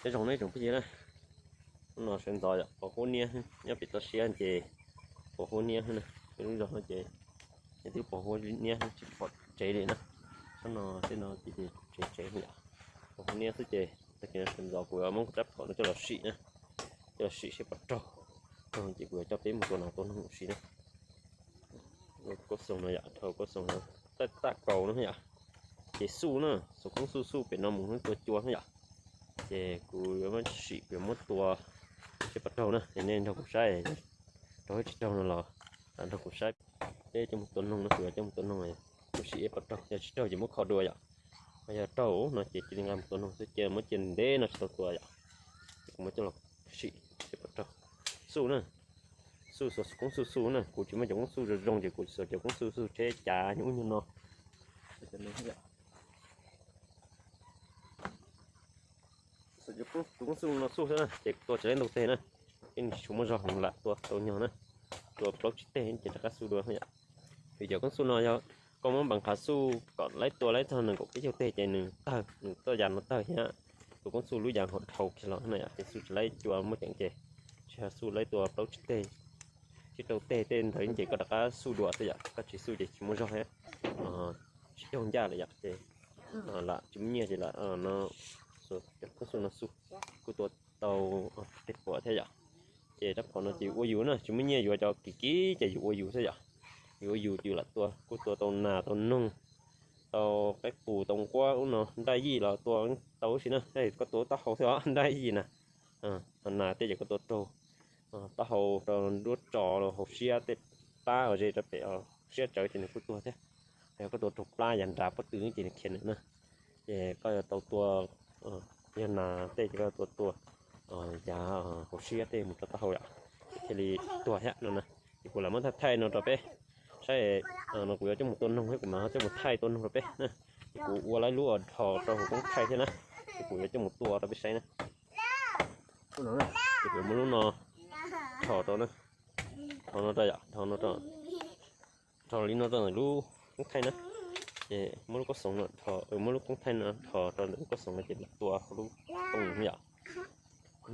Nyob zoo nej tsoom phooj ywg na, hnub no sawv ntxov yom, pos huab niab, nyob pem toj siab ces pos huab niab na, peb lub zos no ces twb pos huab niab tsis pom tsev li na. Sab no tej no ces tsev tsev yom, pos huab niab xwb ces tag kis no sawv ntxov kuv yuav muab kuv rab phom no coj los sim na, coj los sim seb puas raug, raug ces kuv yuav coj peb mus tua nas tua noog ua si na. Kauj Xoom no yom, dhau Kauj Xoom no, taj kaus no yom, ces xuj na, xuv koob xuj xuj pem no mus tua cua na yom. Ces kuv yuav muab sim, kuv yuav muab tua seb puas raug na, es nej nrog kuv saib, raug tsis raug no los nrog kuv saib. Peb coj mus tua noog no, kuv yuav coj mus tua noog, kuv sim puas raug, yog tsis raug ces muab kho dua yom. Ho yog raug no ces cia li nqa mus tua noog xwb, cia muab cia ntev no tsis tau tua yom. Ces kuv muab coj los sim seb puas raug. Xuj na, xuj xuv koob xuj xuj na, kuv tsis muaj cov koob xuj zoo zoo ces kuv xuv cov koob xuj xuj tsheb cav nyuag ub nyuag no. Tus koob xuj no xuj xwb na ces tua tsis laib ntau teg na, yeej tsis tshua muaj zog, lam tua tau nyog na, tua plaub tsib teg ces rov qab xuj dua yom. Vim cov koob xuj no yog koj muab npas nqhav xuj kom laib tua laib txog nees nkaum peb caug teg ces nws tawg, nws txoj yas no tawg thiab. Tus koob xuj lub yas hauv dhau kiag los no yom, ces xuj tsis laib cua muaj ceem ces tsis yog xuj laib tua plaub tsib teg, tsib rau teg tej ntawd ces koj rov qab xuj dua xwb yom, koj tsis xuj ces tsis muaj zog thiab. Tsis caug ncaj lawm yom, ces lam tsis muaj nyiaj ces lam no, cov koob xuj no xuj kuj tua tau tej puas thiab yom. Ces rab phom no ces yus ua yus na, tsis muaj nyiaj yuav cov kim kim ces yus ua yus xwb yom. Yus ua yus ces lam tua, kuj tua tau nas tau noog, tau qaib qus tau nquab ub no, nraj yij los tua tau ub si na, koj tua taub hau xwb os, nraj yij na. Nas tej ces koj tua raug taub hau rau nruab tso los hauv siab tej plab uas ze rau pem siab tsawv ces nws kuj tuag thiab. Yog koj tua raug plab yav nrad pob tw ces nws khiav nws na. Ces koj yuav tau tua, yog nas tej ces koj tua tua yav hauv siab tej mus rau taub hau yom, thiaj li tuag thiab no na. Ces kuv lam muab thaij thaij no rau peb saib, no kuv yuav coj mus tua noog thiab kuv mam coj mus thaij tua noog rau peb na. Ces kuv ua lawv lub dhos rau hauv koob thaij thiab na, ces kuv yuav coj mus tua rau peb saib na. Ces kuv muab lub no dhos rau na, dhos no rau yom, dhos no rau, dhos li no rau ntawm lub koob thaij na. Ces muab lub koob xoom no, muab lub koob thaij no dhos rau ntawm lub koob xoom no ces lam tua hauv lub koob no yom.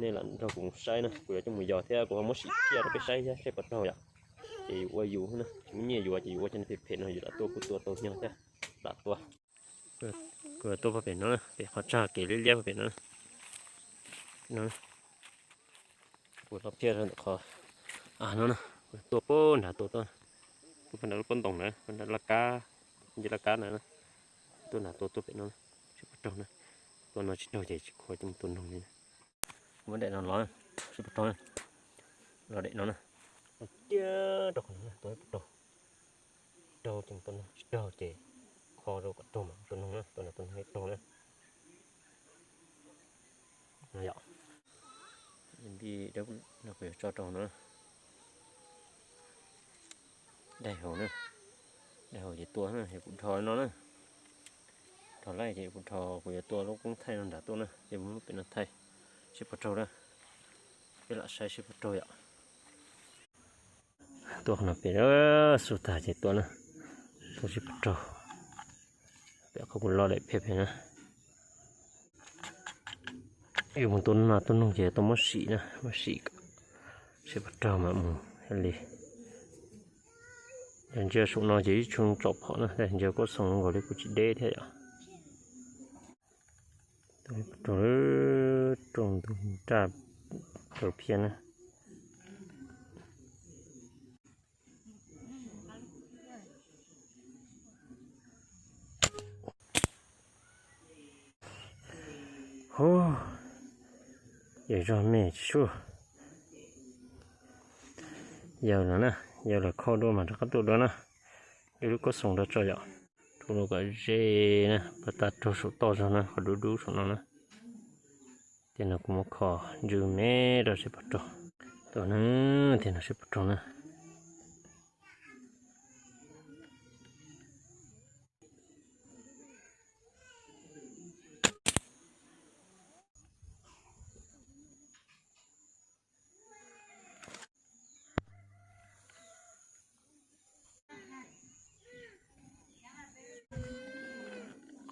Nej lam nrog kuv saib na, kuv yuav coj mus yos thiab kuv ho muab sim phiaj rau peb saib thiab seb puas raug yom. Ces yus ua yus na, tsis muaj nyiaj yuav ces yus ua cov phem phem no yus lam tuaj kuj tua tau nyog thiab, lam tua. Kuv tuaj pem no, pem qhov tsag kev liab liab pem no. Kuv los phiaj rau ntawm qhov av no na, kuv tuaj pem nrad tua tuaj, tuaj pem nrad lub pob ntoos na, pem nrad laj kab, nce laj kab na, tuaj nrad tua tuaj pem no, seb puas raug na. Tua no tsis raug ces tsis khuav coj mus tua noog li. Kuv muab daim no los, seb puas raug na. Los daim no na, los kiag rau qhov no na, tua puas raug. Raug ces mus tua noog, tsis raug ces kho rau kom raug mas tua noog na, tua no tua noog raug na. Yog, no kuv yuav tso rau no. Daig hauv na, daig hauv ces tua na, yog kuv dhos no na. Dhos lawm ces kuv dhos, kuv yuav tua lub koob thaij no nrad tuaj na, ces muab lub pem no thaij seb puas raug na. Peb lam saib seb puas raug yom. Tua qhov no pem, xu tag ces tua na, tua seb puas raug. Pem qhov kuv lo daim phiaj pem na. Yus mus tua nas tua noog ces tau muab sim na, muab sim seb puas raug mas mus thiaj li. Yog ntsia saum no ces ib tshoo tsom phom na, ntsia koob xoom nkaus li kuj tsis deb thiab yom. Tua puas raug, rooj ntug raj rau phiaj na. Hu, yawg zog me tsis sub. Yawg lawm na, yawg lawm khau dua mas rov qab tuaj dua na. Dub lub koob xoom rau tso yom. Rau kom ze na, pas tas raug saum toj zog na, qhov dub dub saum no na. Tiam no kuv muab kho ntsw me rau seb puas raug. Tua na, tiam no seb puas raug na.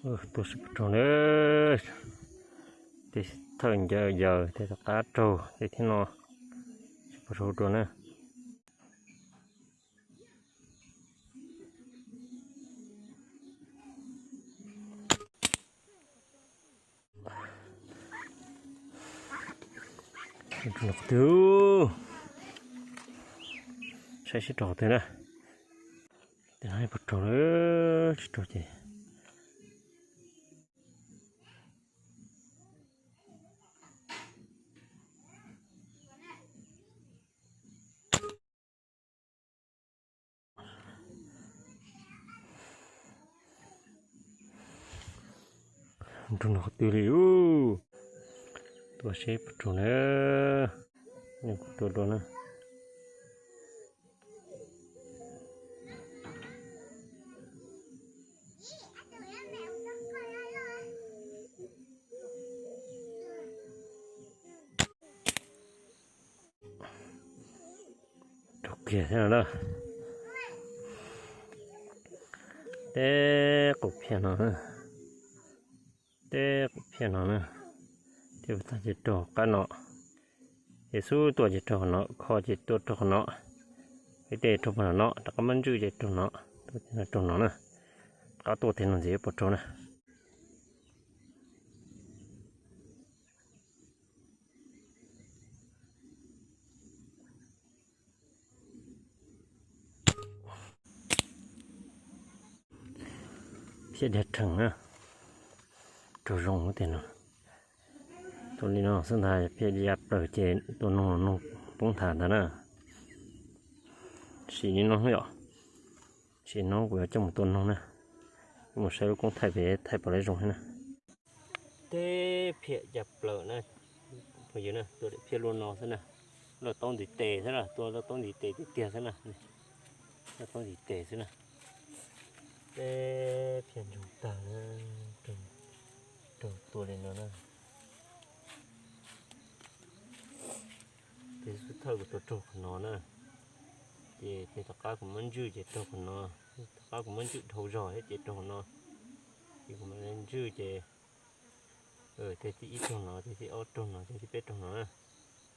Tua seb puas raug na. Tej thawj ncaws yaws tej rov qab raug tej thiab no, tsis pom raug dua na. Twg, saib seb raug twg na. Tej no puas raug, tsis raug ces raug no qhov twg li ub. Tua seb puas raug na. Nej kuj tua dua na. Raug kiag thiab no na. Tej qus phiaj no, tej qus phiaj no na. Tej tag ces raug qab no, ces xub tuaj ces raug qhov no, kho ces tuaj raug qhov no. Ib tej raug pog no, rov qab muab ntswj ces raug no, raug no na. Qab tuaj tej no ntxiv puas raug na. Phiaj dab rhees na, raug zoo tej no. Tua li no xwb ntag, phiaj ya plaws ces tua noog los noog poob nthav ntag na. Sim li no yom, sim no kuv yuav coj mus tua noog na. Mus saib lub koob thaij pem thaij puas lawv zoo thiab na. Tej phiaj ya plaws na, phooj ywg na, tua daim phiaj luaj no xwb na, luaj taub ntiv tes xwb na, tua luaj taub ntiv tes tiag tiag xwb na, luaj taub ntiv tes xwb na. Tej phiaj ntsoog tag na, raug tua li no na. Tej xub thawj kuv tua raug qhov no na, ces tej tom qab kuv muab ntswj ces raug qhov no, tom qab kuv muab ntswj dhau zog thiab ces raug qhov no. Ces kuv mam li ntswj ces tej thib ib raug no, tej thib ob raug no, tej thib peb raug no na.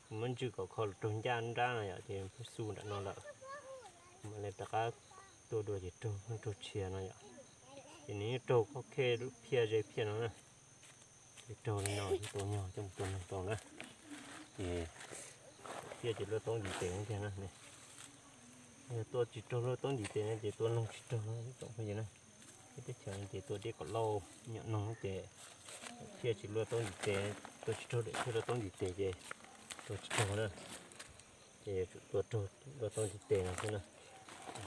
Kuv muab ntswj kom kho los raug ncaj nrab no yom, ces xu nram no lawm. Kuv mam li rov qab tua dua ces raug, raug tshia no yom. Ces nws yeej raug khob khej lub phiaj ze phiaj no na. Ces raug li no ces tua nyog coj mus tua noog tau na. Ces phiaj ces luaj taub ntiv tes tiag na. Yog tua tsis raug luaj taub ntiv tes no ces tua noog tsis raug na ib tsoom phooj ywg na. Peb teb chaws no ces tua dib qos lauj nyom noog ces phiaj tsis luaj taub ntiv tes, tua tsis raug daim phiaj luaj taub ntiv tes ces tua tsis raug na. Ces yuav tsum tua raug luaj taub ntiv tes no xwb na.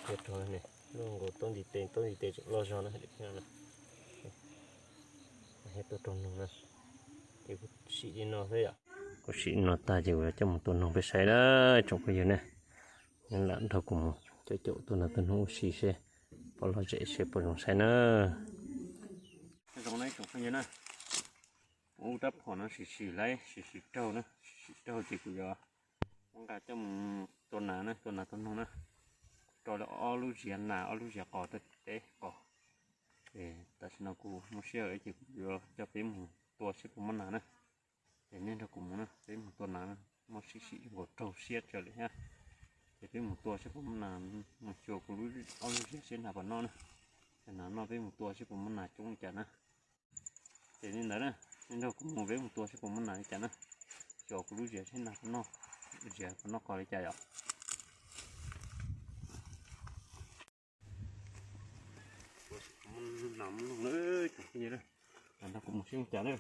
Phiaj raug ne, luaj nkaus taub ntiv tes, taub ntiv tes tseem loj zog na, daim phiaj no na. Thiaj tua raug noog na. Ces kuv sim li no xwb yom. Kuv sim li no tag ces kuv yuav coj mus tua noog peb saib na, tsoom phooj ywg ne. Lam nrog kuv mus caum caum tua nas tua noog ua si seb puas lom zem seb puas zoo saib na. Zoo na tsoom phooj ywg na. Ua rab phom no sim sim laib, sim sim raug na, sim sim raug ces kuv yuav muab nqa coj mus tua nas na, tua nas tua noog na. Rau lawv ob lub ziav nas ob lub ziav qos rau peb qos. Tam sim no kuv muaj sij hawm ces kuv yuav coj peb mus tua seb puas muaj nas na. Ces nej nrog kuv mus na, peb mus tua nas na, muaj sij sim nkaus raug siab tsawg li thiab. Ces peb mus tua seb puas muaj nas, mus xyuas kuv lub, ob lub ziav seb nas puas noj na. Ces nas noj peb mus tua seb puas muaj nas coob li cas na. Ces li ntawd na, nej nrog kuv mus peb mus tua seb puas muaj nas li cas na. Xyuas kuv lub ziav seb nas puas noj, ziav puas noj qos li cas yom. Nas muaj noog na, tsoom phooj ywg na, nrog kuv mus seb li cas na.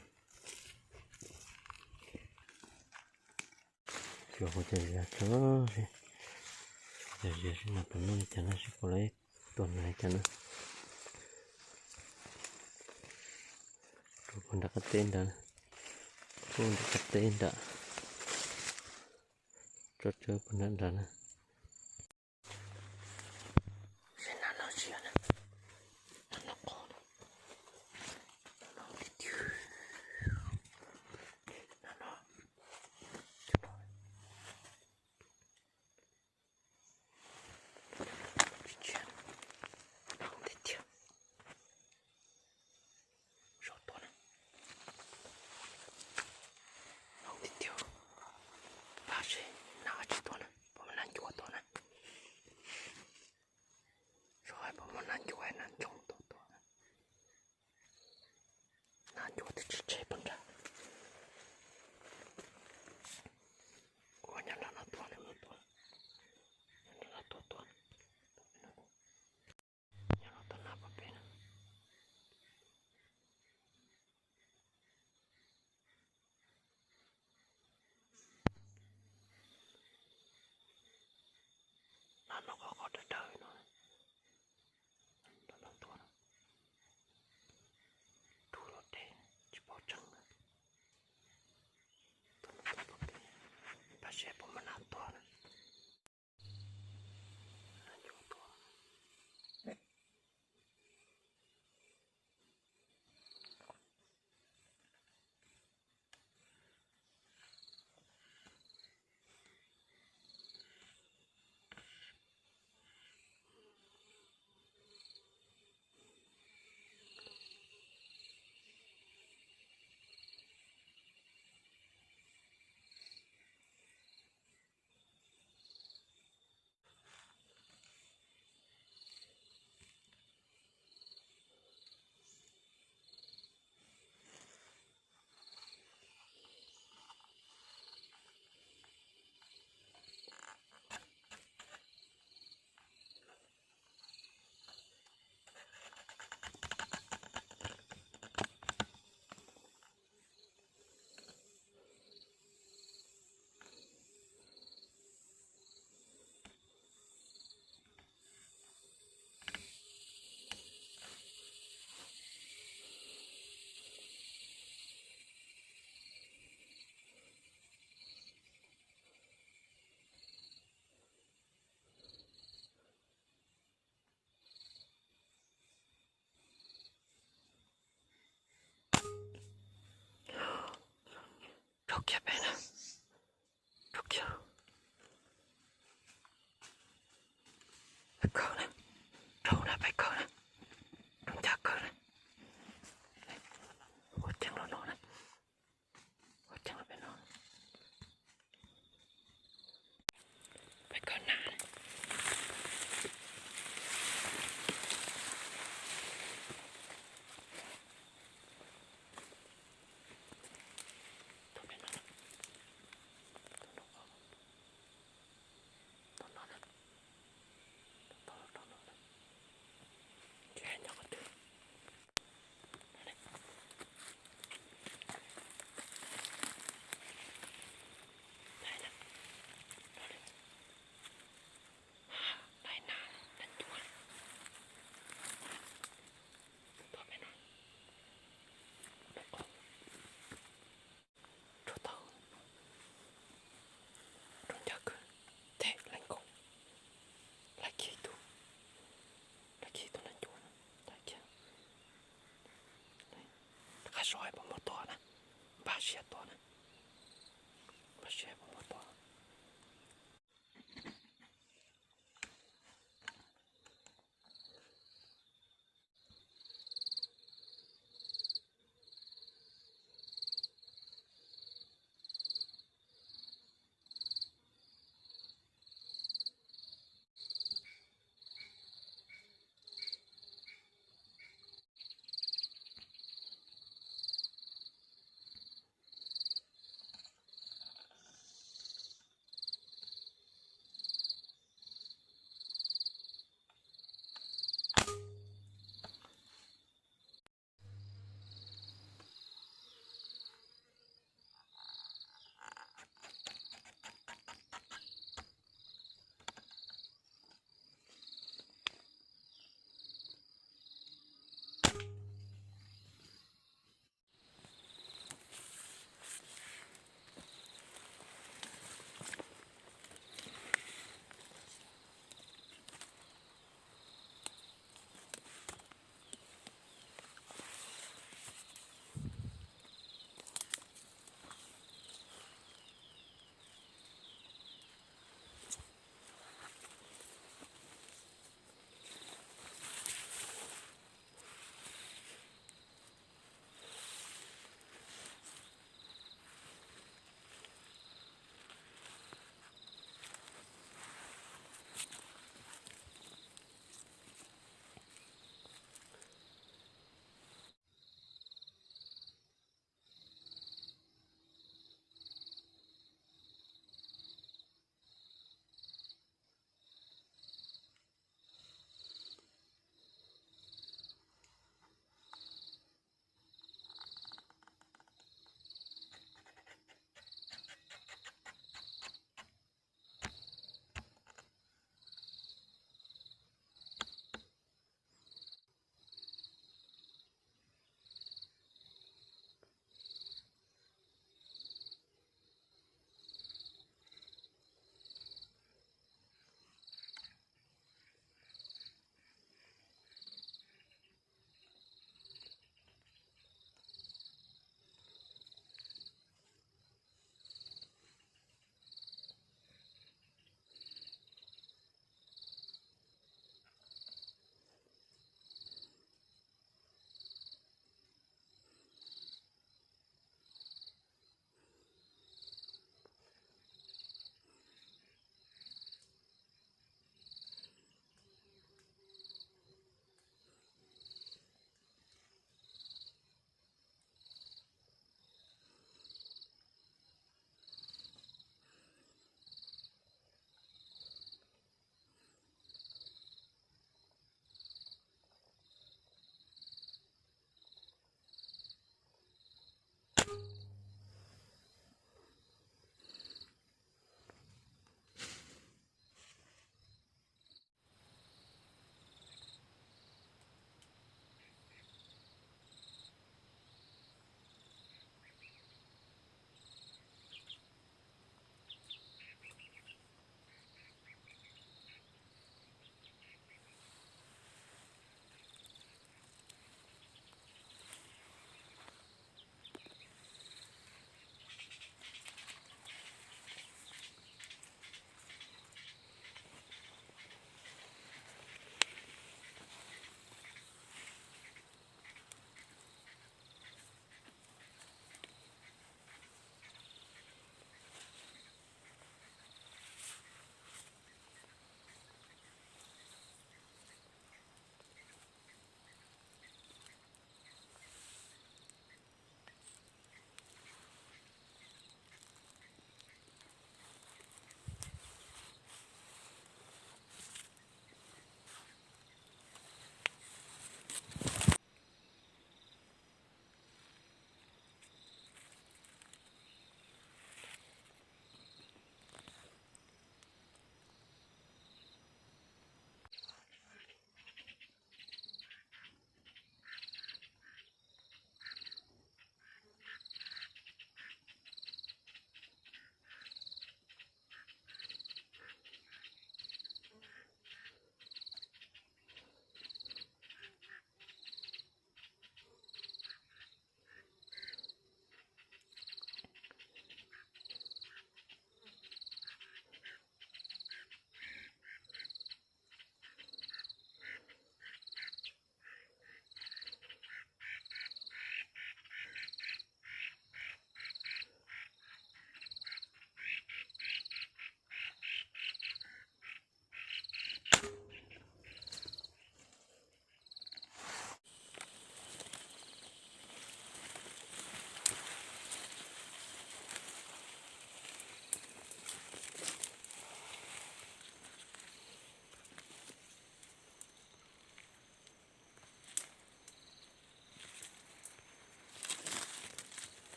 Xyuas kuv cov ziav tso, cov ziav seb nas puas noj li cas na, seb puas lawv tua nas li cas na. Rau puag nram qab teb ntawd, puag nram qab teb nram, tso tsawb puag nram nrad na. Seb nas no ziav na, nas no qos na, nas no li twg, nas no. Tsis tshiab, nas no tiag tiag. Zov tuaj na. Ncuav twb tsis tseg pog nrad. Ua nyob nram no tuaj, nram no tuaj, nram no tuaj tuaj. Nyob no tuaj nab pog pem na. Nab no qhov qhov dawb dawb no. Nram no tuaj, rub los deb tsis paub tseeb na. Tuaj no tuaj pog pem, pab seb puas muaj nab tuaj na. Rau kiag peb na, rau kiag. Peb kawg na, rau na, peb kawg na, rau ncaj kawg na. Ua ceev los no na, ua ceev los peb no. Peb kawg na. Tuaj peb no, tuaj no, tuaj no na, tuaj no na. Nyob qhov twg? Rau tau, rau ncaj kawg, tej leej nkaus, laiv kiag ib tug, laiv kiag ib tug nab ncuav, laiv kiag. Rov qab so puas muaj tuaj na, npaj siab tuaj na, npaj siab puas muaj tuaj.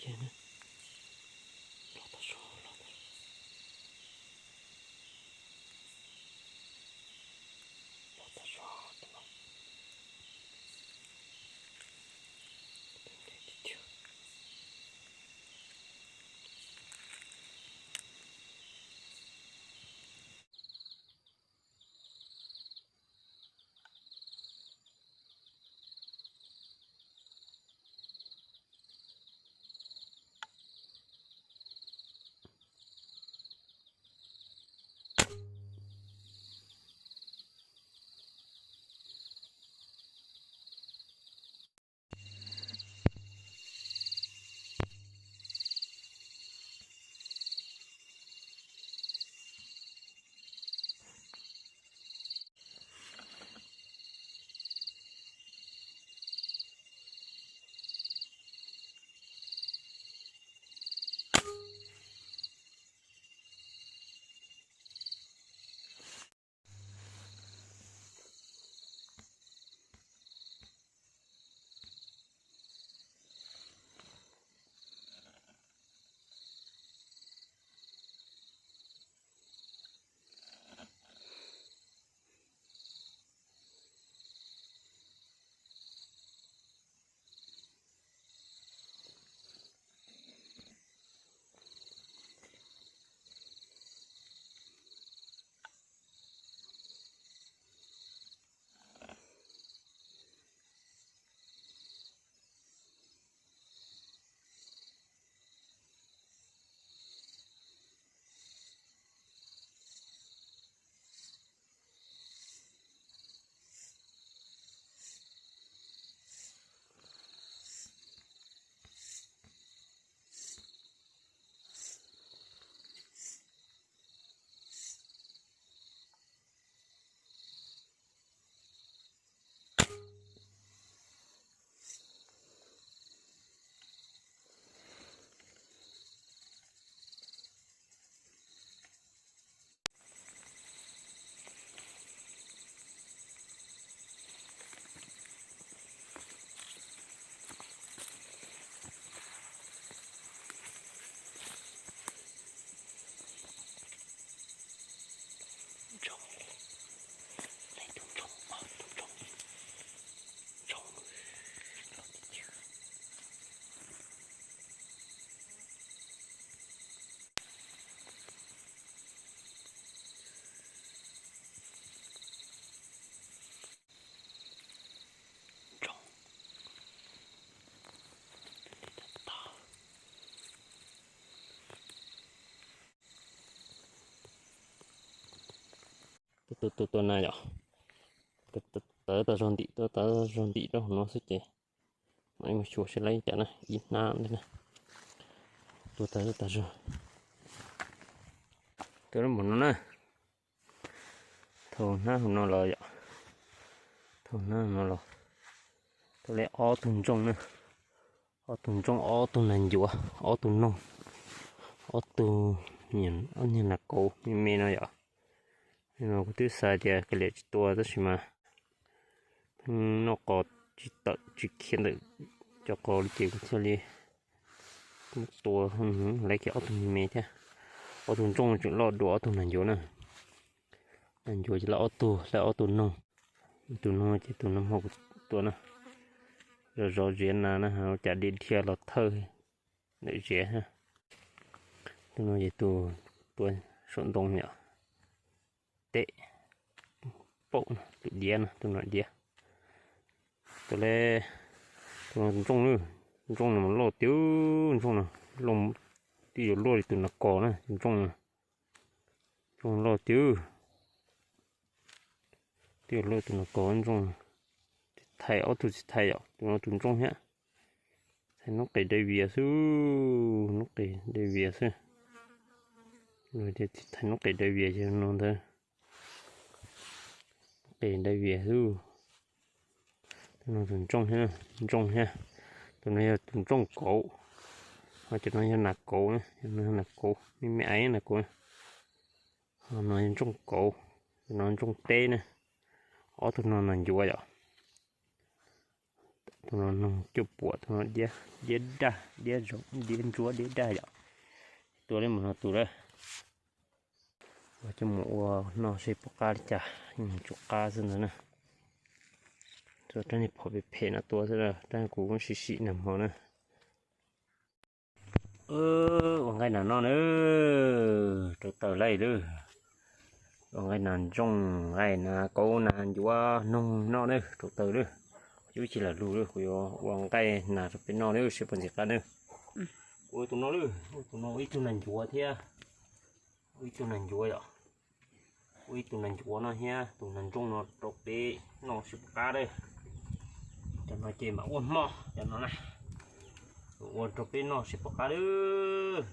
Los tag zog, los tag zog, los tag zog, Ntsoog, tus ntsoog, tus ntsoog, ntsoog. Tus tus tus na yom, tawv tau zog ntim, tawv tau zog ntim rau hauv no xwb ces mam li mus xyuas seb lawv cas na, ib hnab ntawd na. Tua tawv tau zog, tua lub mus no na. Thaum hnab hauv no los yom, thaum hnab hauv no los, tau li ob tug ntsoog na, ob tug ntsoog, ob tug nas ncuav, ob tug noog, ob tug, ob niag nas kauv me me no yom. No kuv twb xav tias kav liam tsis tua tab sis mas noj qos tsis tawm tsis khiav ntawm cov qos li ces kuv thiaj li muab tua, lawv kiag ob tug me me thiab. Ob tug ntsoog tseem loj dua ob tug nas ncuav na. Nas ncuav ces lawv ob tug, lawv ob tug noog. Tus noog ces tus no muab kuv tua na, zov zov ziav nas na, ua cas dhia dhia los thawj ntawm ziav. Tus no ces tus tua saum ntoo yom, teb paum, tus diav no, tus no diav. Tus le, tus no ntsooj, ntsooj no mas loj tiag, ntsooj no loj, twb yuav luaj li tus nas kos na, tus ntsooj no. Ntsooj loj tiag, twb yuav luaj tus nas kos ntsooj. Tsis thaij, ob tug tsis thaij yom, tus no tus ntsooj thiab. Thaij noob qes dai vias xwb, noob qes dai vias xwb. Thaij noob qes dai vias ces no ntag. Noob qes dai vias xwb. Tus no tus ntsooj thiab, ntsooj thiab. Tus no yog tus ntsooj kauv, ho cov no yog nas kauv, nas kauv me me aiv nas kauv. Ho no yog ntsooj kauv, tus no ntsooj teb na. Ob tug no nas ncuav yom. Tus no noog cuaj puas, tus no diab, diab daj, diab zoo, diab ntsuab, diab daj yom. Tua li mus no tus lawm. Ua coj mus ua noj seb puas qab li cas, yeej tsuas qab xwb ntag na. Tua rab niag phom phem phem no tua xwb na, rab kuv muab sim sim nag hmo na. Ua nqaij nas noj na, rau taws lawm lawm. Ua nqaij nas ntsooj, nqaij nas kaub, nas ncuav noog noj na, rau taws lawm. Kuv ib tsis lam lug lawm, kuv yuav ua nqaij nas rau peb noj na, seb puas ntxim qab na. Ua tus no lawm, ua tus no ua ib tug nas ncuav thiab. Ua ib tug nas ncuav yom. Ua ib tug nas ncuav no thiab tus nas ntsooj no rau peb noj seb puas qab lawm. Cov no ces mam ua hmo cov no na. Ua rau peb noj seb puas qab lawm.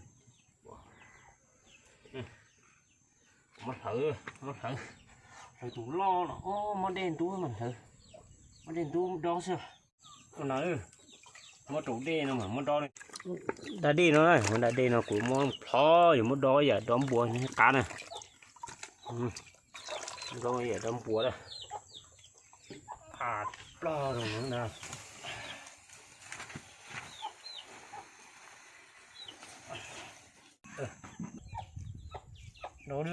Muab hlawv, muab hlawv, hlawv tus loj los mob dej ntub mas hlawv, mob dej ntub dob xwb. Tus no muab rau dej no mas muab dob. Da dej no, da dej no kuv muab plhov yuav muab dob ib yam dob npua thiaj qab na. Dob ib yam dob npua na. Ploj zoo na. Dob,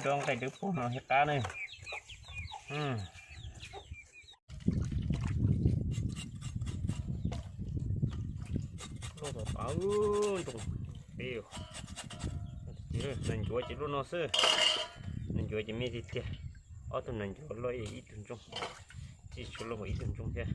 dob nqaij dawb paug no thiaj qab na. Loj tas tas, nroo peb. Nas ncuav ces luaj no xwb. Nas ncuav ces me tiag tiag. Ob tug nas ncuav loj ib tug ntsooj, tsis tshua loj ib tug ntsooj thiab.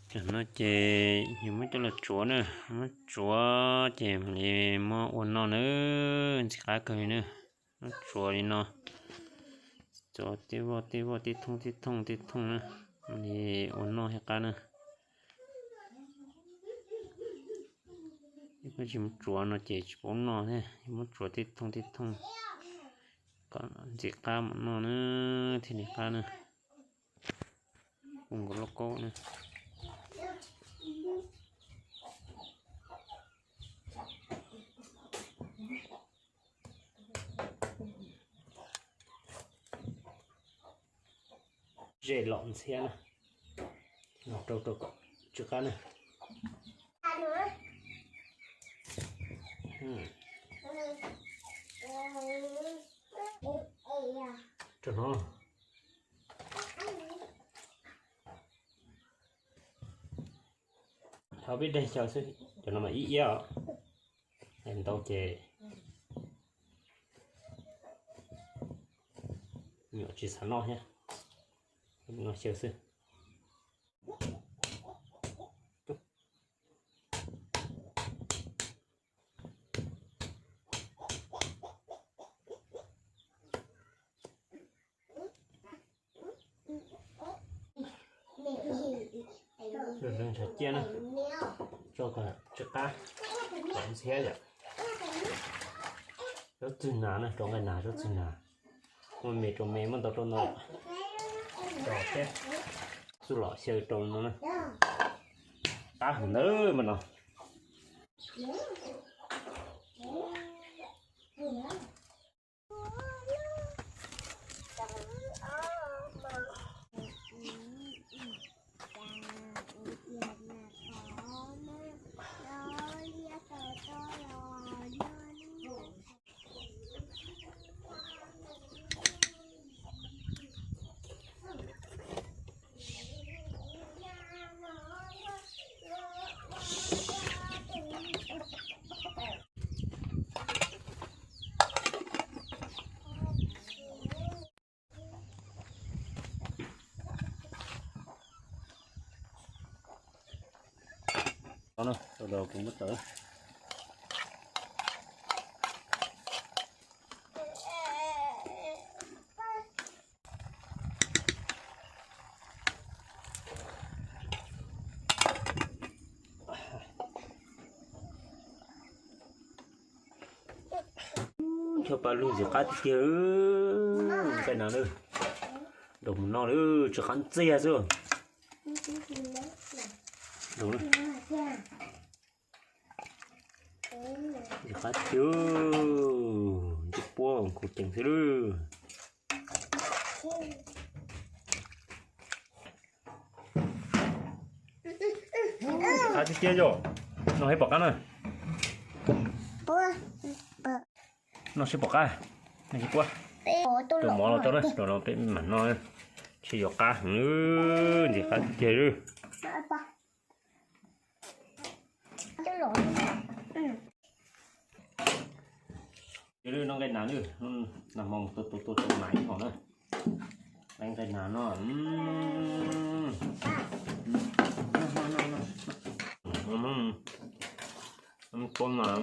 Cov no ces yus muab coj los tsuav na, muab tsuav ces mam li muab ua noj na, ntxim qab kawg li na. Muab tsuav li no, tsuav tej voj tej voj, tej thooj tej thooj tej thooj na, mam li ua noj thiaj qab na. Yog koj tsis muab tsuav no ces tsis paub noj thiab, yus muab tsuav tej thooj tej thooj kom ntxim qab mam noj na, thiaj li qab na. Ua nkaus lauj kaub na. Ze lom ntxhiab na, rau rau kom tsw qab na. Rau no. Thov peb daig xyaw xwb, cov no mas ib iab os. Ntau ces nyuam tsis xav noj thiab, no xyaw xwb. Lwm lwm ntshav ciaj na, tso kom tsw qab, kom ntxhiab yom. Zaub txwg nas na, rau nqaij nas zaub txwg nas. Muaj me rau me, muaj ntau rau ntau. Tso thiab, xuj lom xyaw rau no na. Qab heev ntawd mas no. Sau no, sau đầu cũng bắt đầu. Cov pa lug ntxim qab tiag tiag, nqaij nas lawm. Rau mus noj lawm, tsw qab ntxiag xwb. Ntxim qab tiag, ntxim puab nkaus ceev xwb lawm. Qab tiag tiag yom. Noj seb puas qab na. Noj seb puas qab. Noj seb puab. Tus mov los tso na, los peb mam noj. Seb yuav qab heev, ntxim qab tiag lawm. Yog lwm no nqaij nas lwm, nag hmo mus tua tua tua tua nas ib hom na. Nqaij nas no, tua nas,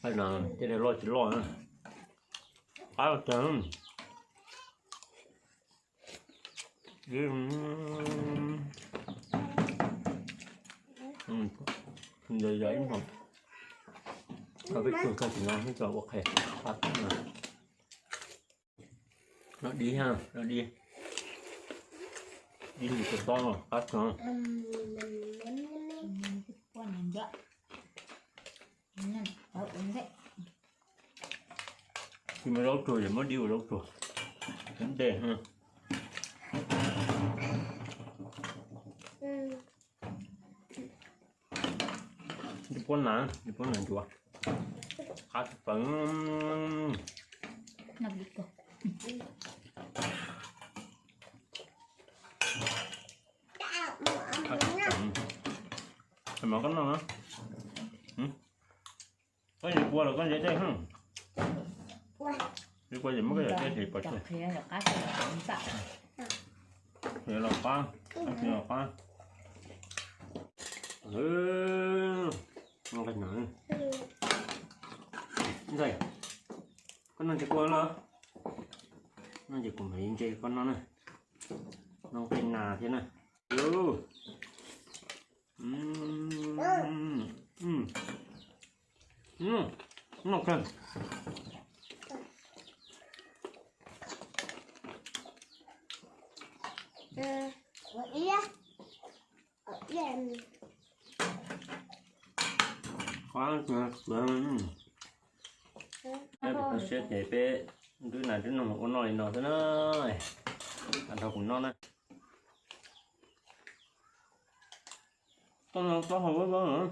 nqaij nas tej loj tsis loj na, qab tag. Yog ib hom, peb tug tag tim no ib co ua qhe, qab tag. Los dib ha, los dib. Dib mus tau tob los qab tag. Tsis muaj zaub tsuag ces muab dib ua zaub tsuag. Ntej. Dib puab nas, dib puab nas ncuav. Qab tshaj plaws. Mov koj noj na. Koj yog kua los koj yog dej ha? Yog kua ces muab koj yog dej ces pov tseg. Qhiav los qab, qhiav los qab. Nqaij nas. Ntxawm, koj noj ntses kua los? Noj ces kuv mam li ntse koj noj na. Noj nqaij nas thiab na. Noj kawg. Qab kawg. Peb tau siab ces peb nrub nas nrub noog ua noj li no xwb na. Nrog kuv noj na. Toj no taub hau vab vab,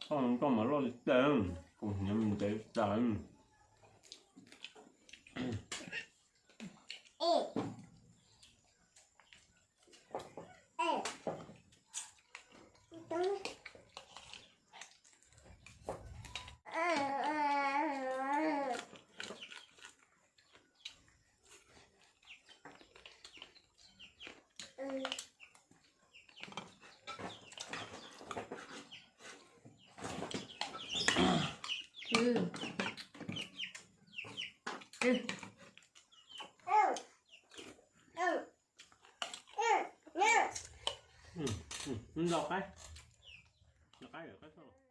toj no koj mas loj li cas, kuv hniav ntev tas. Ntau qaib, ntau qaib, qaib txhob.